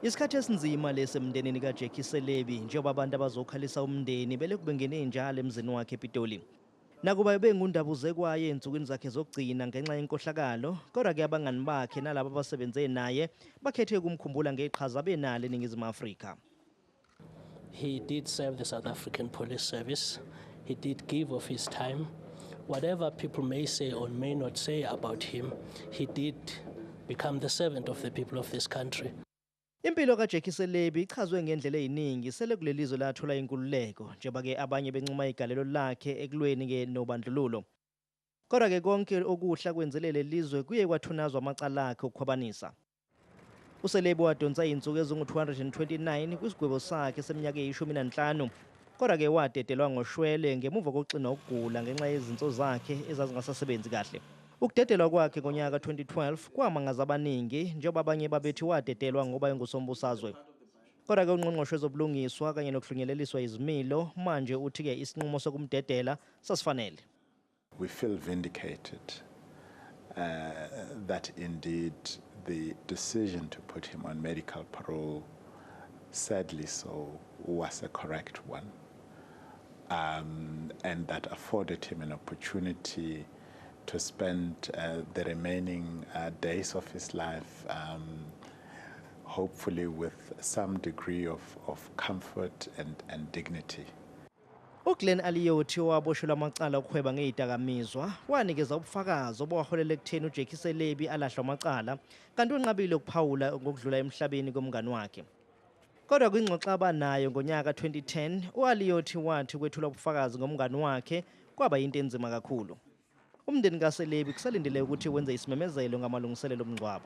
Isikhathi esinzima lesi emndenini kaJackie Selebi, njengoba abantu abazokhalisa umndeni belokhu bengene njalo emzini wakhe ePitoli. Nakuba ebengundabuzekwayo ey'nsukwini zakhe zokugcina ngenxa yenkohlakalo, kodwa-ke abangani bakhe nalabo abasebenze naye bakhethe ukumkhumbula ngeqhaza abenalo eNingizimu Afrika. He did serve the South African Police Service. He did give of his time. Whatever people may say or may not say about him, he did become the servant of the people of this country. Impilo kaJackie Selebi ichazwe ngendlela eziningi sele kuleli zwe lathola inkululeko, njengoba-ke abanye bencoma igalelo lakhe ekulweni-ke nobandlululo. Kodwa-ke konke okuhle akwenzele leli lizwe kuye kwathunazwa amacala akhe okukhwabanisa. USelebi wadonsa iy'nsuku ezingu-229 kwisigwebo sakhe seminyaka eyi-15, kodwa-ke wadedelwa ngoshwele ngemuva kokuxinwa ukugula ngenxa yezinso zakhe ezazingasasebenzi kahle. Ukudedelwa kwakhe ngonyaka ka-2012 kwamangaza abaningi, njengoba abanye babethi wadedelwa ngoba engusombusazwe. Kodwa-ke ungqongqoshe wezobulungiswa kanye nokuhlunyeleliswa izimilo manje uthi-ke isinqumo sokumdedela sasifanele. We feel vindicated that indeed the decision to put him on medical parole, sadly so, was a correct one, and that afforded him an opportunity to spend the remaining days of his life, hopefully with some degree of comfort and dignity. UGlenn Agliotti, owaboshelwa amacala okuhweba ngezidakamizwa, wanikeza ubufakazi obaholela ekutheni uJackie Selebi alahlwe amacala, kanti unqabile ukuphawula ngokudlula emhlabeni komngani wakhe. Kodwa kwingxoxo abanayo ngonyaka 2010, u-Agliotti wathi kwethula ubufakazi ngomngani wakhe kwaba yinto enzima kakhulu. Umndeni kaSelebi kusalindele ukuthi wenze isimemezelo ngamalungiselelo omngcwabo.